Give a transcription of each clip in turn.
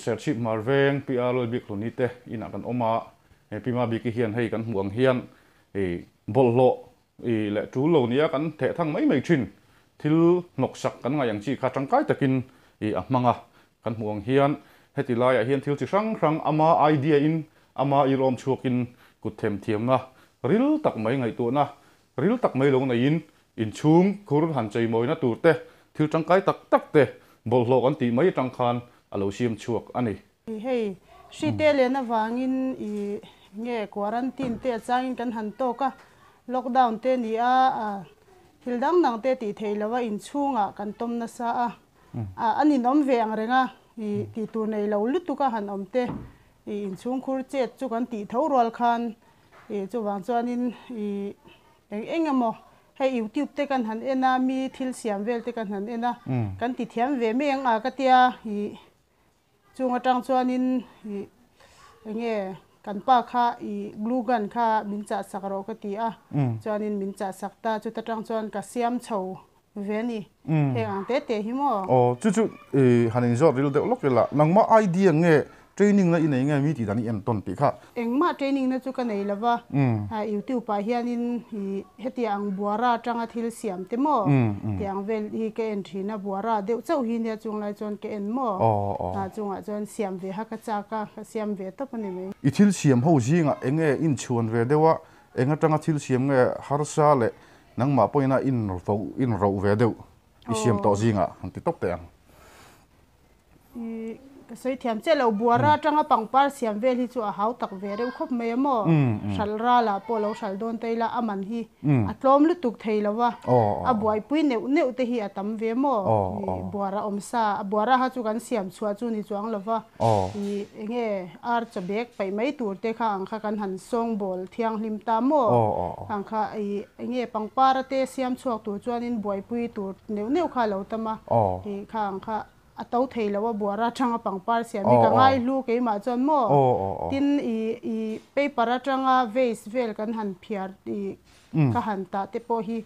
Serchhip Hmar Veng PR Lalbiakhluni te inah kan awm a, he Pi Mabiki hian hei kan hmuh ang hian i bawlhhlawh i leh tul lo nia kan theh thang mai mai thin thil hnawksak kan ngaih ang chi kha tangkai takin i a hmang a, kan hmuh ang hian heti laiah hian thil chi hrang hrang ama idea in ama irawm chhuakin kut themthiamna ril tak mai ngaihtuahna ril tak mai lo neiin inchhung khur han cheimawina tur te thil tangkai tak tak te bawlhhlawh kan tih mai atang khan a lo siam chhuak a ni. Hei hri te len avangin i nge quarantine te achangin kan han tawk a, lockdown te ni a, thil dang dang te tih theih loh a inchhungah kan tawm nasa a, a ninawm ve ang reng a, i tih tur nei lo lutuk a han awm te, i inchhung khur chet chu kan tih tho rual khan i chuvang chuanin i eng eng emaw hei youtube te kan han en a, mi thil siam vel te kan han en a, kan ti thiam ve mai ang a ka tia i chung atang chuanin i enge kan pa kha i glue gun kha min chah sak rawh ka ti a, chuanin min chah sak ta, chuta tang chuan ka siam chho ve a ni, heng ang te te hi maw. Aw chu chu i han inzawt ril deuh lawk ila, nangmah idea nge training na i nei nge mi tih dan i en tawn tih kha? Engmah training na chu ka nei lo va, youtube ah hianin i hetiang ang buara atanga thil siam te maw tiang vel hi ka en thin a, buara deuh chauh hi nia chung lai chuan ka en maw, chungah chuan siam ve ha ka chak a, ka siam ve tawp a ni mai. I thil siam ho zingah enge inchhuan ve deuh a, eng atanga thil siam nge harsa leh nangmah pawhin a inro ve deuh i siam tawh zingah han ti tawp teh ang. I ka sawi thiam che lo, buara atanga pangpar siam vel hi chu a hau tak ve reuh khawp mai a maw? Hral ralah pawh lo hral dawn ta ila a man hi a tlawm lutuk thei lo a, a buaipui neuh neuh te hi a tam ve maw? I buara awm sa, a buara kha chu kan siam chhuah chu ni chuang lo va, i enge ar chaw bag paih mai tur te kha ang kha kan han sawngbawl thianghlim ta maw? Ang kha i enge pangpara te siam chhuak tur chuanin buaipui tur neuh neuh kha a lo tam a, i kha ang kha a to thei lo a buara atanga pangpar siam hi ka ngai hlu keimah chuan maw tin i i paper atanga vase vel kan han phiar i ka han tah te pawh hi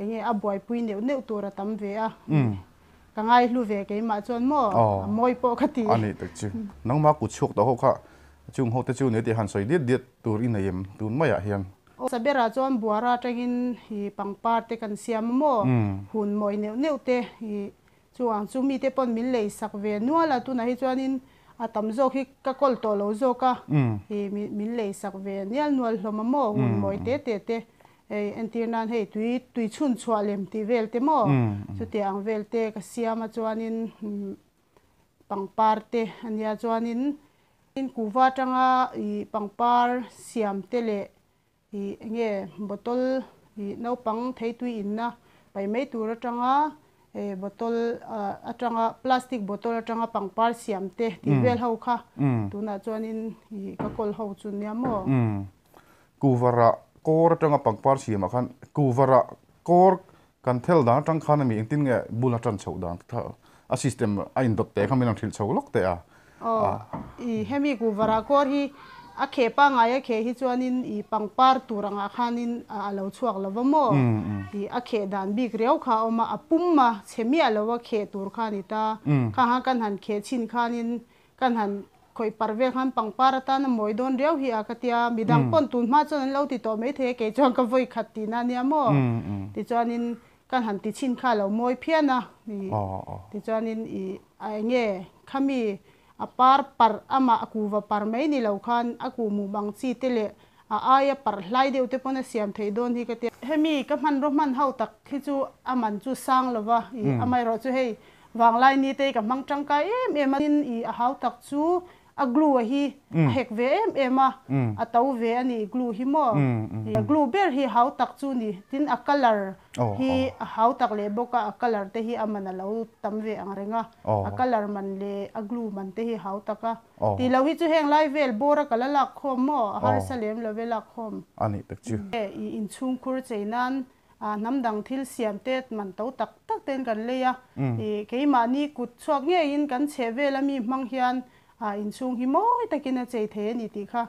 enge a buaipui neuh neuh tur a tam ve a ka ngai hlu ve keimah chuan maw a mawi pawh ka ti. A nih tak chu. Nangmah kut chhuak tawh ho kha chung ho te chu nia tih han sawi diat diat tur i nei em tun maiah hian? Saberah chuan buara atangin i pangpar te kan siam a maw hun mawi neuh neuh te i Chu ang chu mite pawn min lei sak ve nual a, tunah hi chuanin a tam zawk hi ka kawl tawh lo zawk a, i min lei sak ve nial nual hlawm a maw, hun mawi te te te, hei entir nan hei tui tui chhun chhuah lem tih vel te maw, chutia ang vel te ka siam a chuanin pangpar te a nia chuanin kuhva atanga i pangpar siam te leh I enge bottle i naupang theitui inna pai mai tur atanga bottle atanga plastic bottle atanga pangpar siam te tih vel ho kha tunah chuanin i ka kawl ho chu nia maw? Kuvarah kawr atanga pangpar siamah khan kuvarah kawr kan thel dan atang khan ami engtin nge bul a tan chhoh dan kha a system a indawt teh kha min rawn hrilh chho lawk teh a. Aw, i hemi kuvarah kawr hi a kheh pangngai a kheh hi chuanin i pangpar tur angah khanin a lo chhuak lo va maw? I a kheh dan bik riau kha a awm a, a pum a chhe miah lo a kheh tur kha a ni ta. Khang khan kan han kheh chhin khanin kan han khawih par vel khan pangpar atan a mawi dawn riau hi a ka tia, midang pawn tun hma chuan an lo ti tawh maithei a, kei chuan ka vawi khat tihna a nia maw? Tichuanin kan han ti chhin kha a lo mawi phian a, tichuanin i a enge khami a par parh amah a kuva par mai ni lo khan a kuh mum ang chi te leh a aia parh hlai deuh te pawn a siam theih dawn hi ka tia. Hemi ka hmanraw hman ho tak hi chu a man chu sang lo va, i amaherawh chu hei Vanglai ni te hi ka hmang tangkai em em a, tin i a hau tak chu a glue a hi a hek ve em em a, a to ve a ni glue hi maw, i glue ber hi hau tak chu ni, tin a colour hi a hau tak leh bawk a, a colour te hi a man a lo tam ve ang reng a, a colour man leh a glue man te hi hau tak a, tih lo hi chu heng lai vel bawr a ka la lak khawm maw, a harsa lem lo ve lak khawm. A nih tak chu. I inchhungkhur chei nan Hnam dang thil siam te man to tak tak ten kan lei a, i keimahni kut chhuak ngeiin kan chheh vel a mi hmang hian inchhung hi mawi takin a chei thei a ni tih kha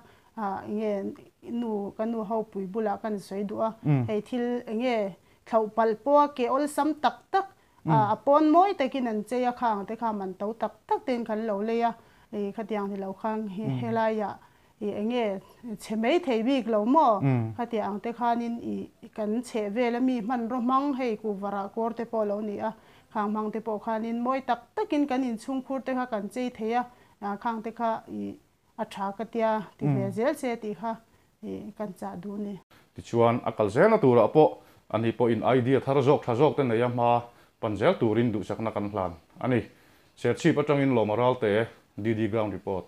enge nu ka nu ho pui bulah kan sawi duh a, hei thil enge thlauh palh pawha ke awlsam tak tak a pawn mawi takin an chei a khang te kha man to tak tak ten kan lo lei a. I khatiang ni lo khan helaiah i enge chhe mai thei bik lo maw? Khatiang ang te khanin i kan chheh vel ami hmanraw hmang hei kuhva kawr te pawh lo ni a, khang hmang te pawh khanin mawi tak takin kan inchhungkhur te kha kan chei thei a, khang te kha i a tha ka tia ti ve zel se tih kha i kan chah duh ni. Tichuan a kal zelna turah pawh ani pawhin idea thar zawk tha zawk te nei a hma pan zel turin duhsakna kan hlan a ni. Serchhip atangin Lawma Ralte, DD Ground Report.